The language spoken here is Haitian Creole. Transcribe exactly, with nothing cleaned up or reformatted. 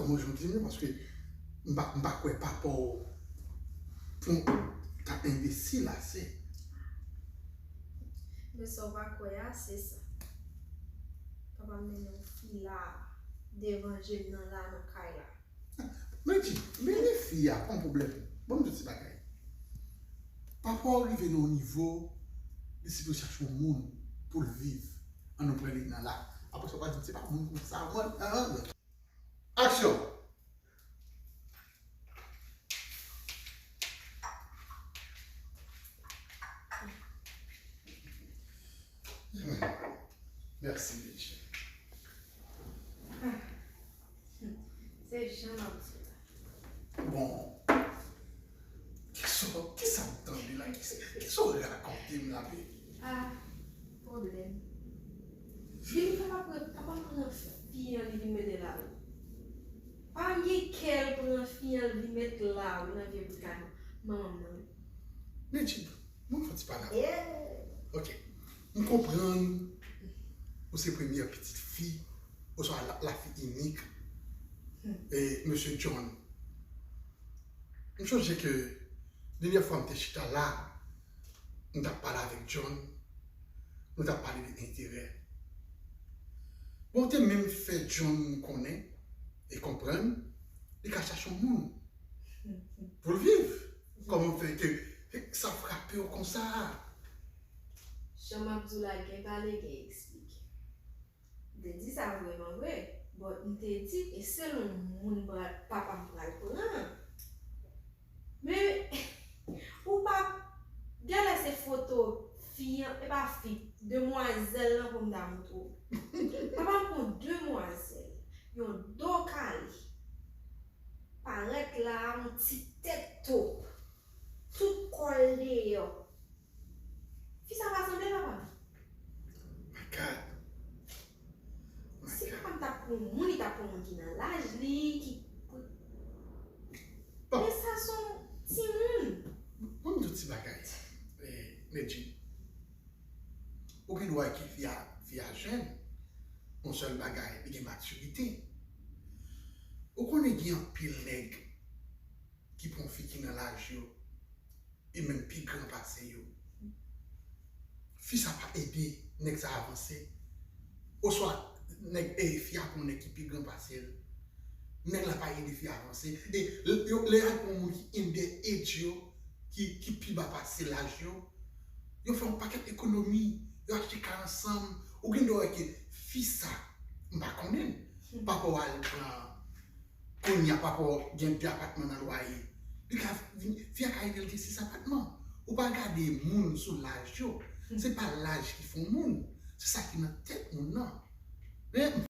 Kòman jan w di m nan, paske m pa, m pa kwè papa w pran tan enbesil ase. Men sa w pa kwè a, se sa. Papa m mennen yon fi la, devan je m nan la, nan kay la. Mwen di, mennen fi a, pa yon pwoblèm. Ban m di w ti bagay. Papa w rive nan yon nivo, li sipoze chache yon moun pou l viv. An nou pran li nan la. Apre sa, w pa di m se pa moun konsa, mwen, an, an. Aksyon! Mèsi, Michel. Se jan m ap di w la. Bon, kisa, kisa m tande la? Kisa, kisa w rakonte m la, baby? Ah, pwoblèm. Vin papa pran, papa pran fi an, li vin mete lari. Pa gen kè l pran fi an, l vin met lari nan vye bout kay manman m nan. Medjid, mwen fè ti pale avè w. Yeah. Ok. M konprann ou se premyè pitit fi, oswa la, la fi inik, e, mesye John. M sonje ke dènyè fwa m te chita la, m t ap pale avèk John, nou t ap pale de enterè. Bon, te menm fè John konnen e konprann, li ka chache yon moun pou l viv. Kòman fè ke sa frape w konsa? Jan m ap di w la, gen pale, gen eksplike. M te di sa vrèman vre, but m te di, e selon moun pral, papa m pral pran. Men, ou pa, genlè se foto fi an, e pa fi, demwazèl lan pou m ta montre w. Papa m pran demwazèl, yon do kale, parèt la, yon ti tèt top, tout kò l deyò. Fi sa pa sanble papa m. My God. My Si God. Papa m t ap pran yon moun, li t ap pran yon moun ki nan laj li, ki. Bon. Men sa se yon timoun. Ban m di w ti bagay, eh, Medjid. Ou gen dwa wè ke fi a, fi a jèn. Yon sèl bagay, li gen matirite. Ou konnen gen anpil nèg ki pran fi ki nan laj yo, e menm pi gran pase yo. Fi sa pa ede nèg sa avanse. Oswa, nèg, e, fi a pran nèg ki pi gran pase l. Nèg la pa ede fi a avanse. E lè, yo, lè y al pran moun ki in their age yo, ki, ki pi ba pase laj yo, yo fè yon pakèt ekonomi, yo achte kay ansanm. Ou gen dwa wè ke fi sa, m pa konnen, papa w al pran Kounye a papa w gen de apatman nan lwaye. Li ka vin, fi a ka ede l gen sis apatman. Ou pa gade moun sou laj yo. Se pa laj ki fè w moun. Se sa ki nan tèt moun nan. Men